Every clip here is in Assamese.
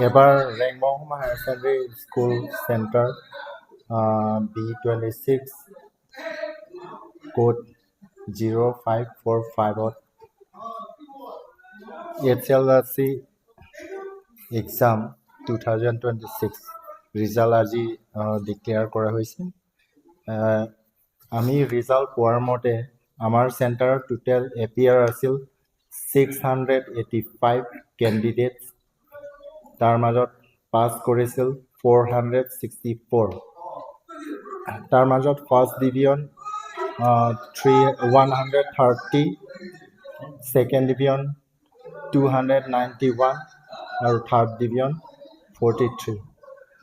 এবাৰ Rengbonghom higher secondary school centre B 26 code 0545ত H L C exam 2026 result আজি ডিক্লেয়াৰ কৰা হৈছে। আমি ৰিজাল্ট পোৱাৰ মতে আমাৰ চেণ্টাৰত টোটেল এপিয়াৰ আছিল 685 কেণ্ডিডেটছ। তাৰ মাজত পাছ কৰিছিল 464। তাৰ মাজত first division 130, second division 291 আৰু থাৰ্ড ডিভিজন 43।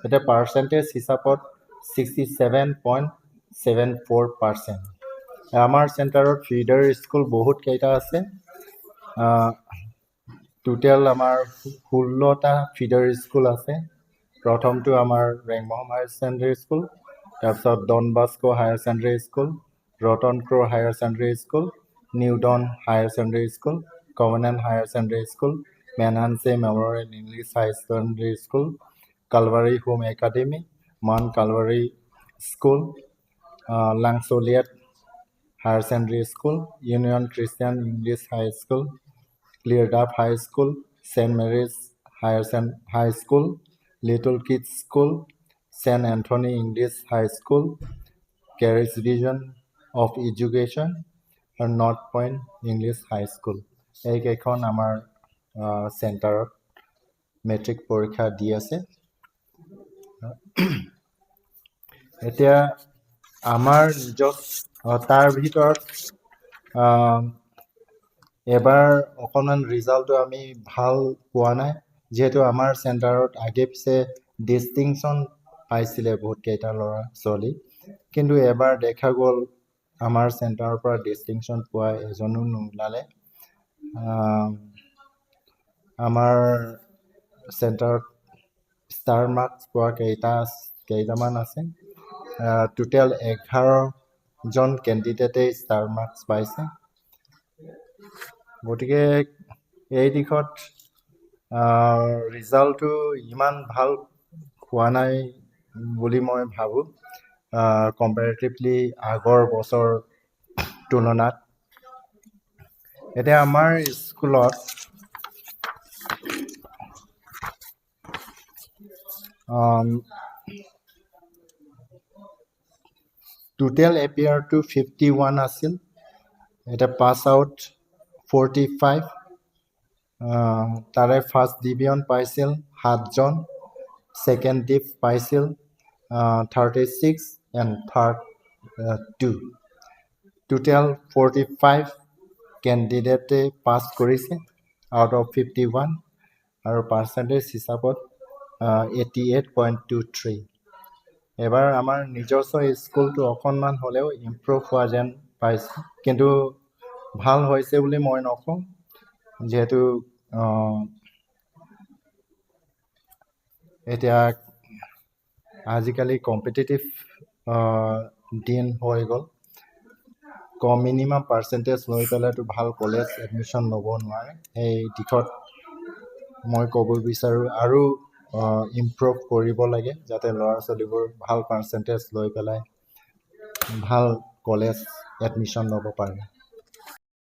এতিয়া পাৰ্চেণ্টেজ হিচাপত 67.74%। আমাৰ চেণ্টাৰত ফিডাৰ স্কুল বহুত কেইটা আছে। টোটেল আমাৰ 16টা ফিডাৰ স্কুল আছে। প্ৰথমটো আমাৰ ৰেংবহম হায়াৰ ছেকেণ্ডেৰী স্কুল, তাৰপিছত Don Bosco higher secondary school, Ratan Kro higher secondary school, New Dawn higher secondary school, Covenant higher secondary school, Mennahance memorial English higher secondary school, Calvary home academy, Mount Calvary school, Langsoliet higher secondary school, Union Christian English high school, Cleardove high school, Saint Mary's high school, Little Kids school, Saint Anthony English high school, Charis vision of education আৰু North Point English high school. এইকেইখন আমাৰ চেণ্টাৰত মেট্ৰিক পৰীক্ষা দি আছে। এতিয়া আমাৰ নিজৰ তাৰ ভিতৰত এবাৰ অকণমান ৰিজাল্টটো আমি ভাল পোৱা নাই, যিহেতু আমাৰ চেণ্টাৰত আগে পিছে ডিষ্টিংশ্যন পাইছিলে বহুতকেইটা ল'ৰা ছোৱালী, কিন্তু এবাৰ দেখা গ'ল আমাৰ চেণ্টাৰৰ পৰা ডিষ্টিংশ্যন পোৱা এজনো নোলালে। আমাৰ চেণ্টাৰত ষ্টাৰ মাৰ্কছ পোৱা কেইটামান আছে। টোটেল 11জন কেণ্ডিডেটেই ষ্টাৰ মাৰ্কছ পাইছে। গতিকে এই দিশত ৰিজাল্টটো ইমান ভাল হোৱা নাই বুলি মই ভাবোঁ, কম্পেৰেটিভলি আগৰ বছৰ তুলনাত। এতিয়া আমাৰ স্কুলত টোটেল এপিয়াৰটো 51 আছিল। এতিয়া পাছ আউট 45। তাৰে ফাৰ্ষ্ট ডিভিজন পাইছিল 7জন, ছেকেণ্ড ডিভ পাইছিল 36 and third 2। Total 45 কেণ্ডিডেটে পাছ কৰিছে আউট অফ 51 আৰু পাৰ্চেণ্টেজ হিচাপত 88.23। এবাৰ আমাৰ নিজস্ব স্কুলটো অকণমান হ'লেও ইমপ্ৰুভ হোৱা যেন পাইছোঁ, কিন্তু ভাল হৈছে বুলি মই নকওঁ, যিহেতু এতিয়া আজিকালি কম্পিটিটিভ দিন হৈ গ'ল। কম মিনিমাম পাৰ্চেণ্টেজ লৈ পেলাইতো ভাল কলেজ এডমিশ্যন ল'ব নোৱাৰে। সেই দিশত মই ক'ব বিচাৰোঁ আৰু ইমপ্ৰুভ কৰিব লাগে, যাতে ল'ৰা ছোৱালীবোৰ ভাল পাৰ্চেণ্টেজ লৈ পেলাই ভাল কলেজ এডমিশ্যন ল'ব পাৰে।